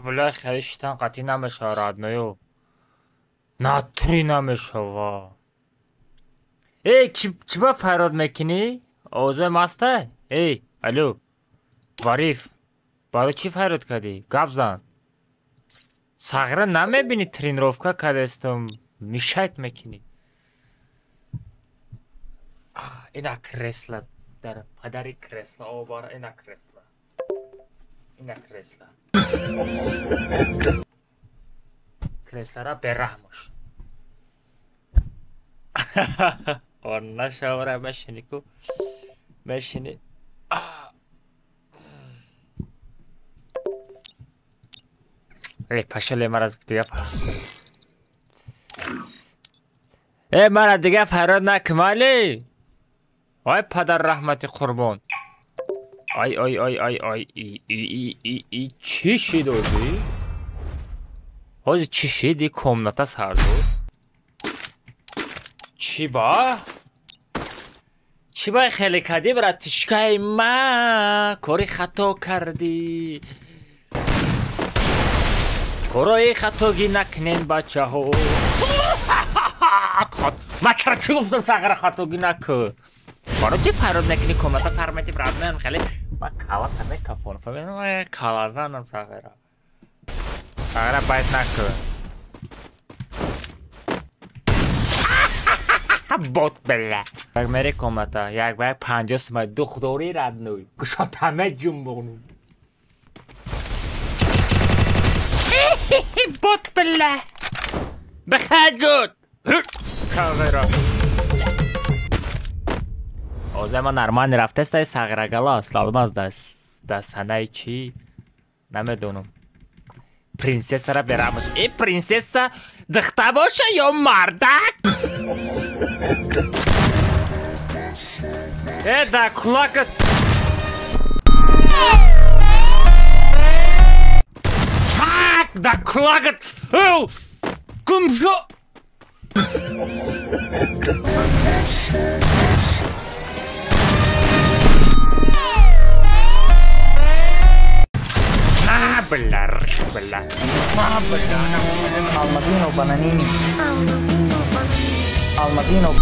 Бля, хеле шитан қатъӣ намешава, родною. Натури намешава. Эй, чӣ ба фарёд мекунӣ? Овозои мастай? Эй, алло. Вариф, барои чӣ фарёд кардӣ? Гап зан. Сағира намебинӣ, тренировка кардастам, мешать мекунӣ. Ина кресло дар падари кресло, обара ина кресло. Ина кресло. Креслора бераҳмош. Ор нашавра мешини ку. Мешини. Эй, пашале мара дига. Э, мара дига фарёд накун, ой падар раҳмати қурбон. Ай ай ай ай ай и и и и чӣ шид ҳозир? Ҳозир чӣ шид? И комната сардод? Чӣ ба? Чӣ ба хеле кардӣ, братишкаи ма? Кори хато кардӣ. Корои хатогӣ накунен, бачаҳо. Ма чаро чӣ гуфтам, сағира хатогӣ накун? Барои чӣ фарёд мекунӣ, комната сар мети, брат? Хеле ма калата мекафонам, фаҳмидам, калазанам сағира. Сағира байт накун. Бот бля. Як мери комната, як ба як 50 сумай духдори родной. Кушота меҷумбонум. Бот бля. Бихаҷуд. Сағира. Ҳозир ма нормально рафтаста, сағирагала аст, алмаз да санаи чӣ намедонам. Принсессара берамаш. Э, принсесса духта боша ё мардак? Э, да кулакат. Да кулакат. Гум шо. Бля, бля. Алмазино бананини. Алмазино.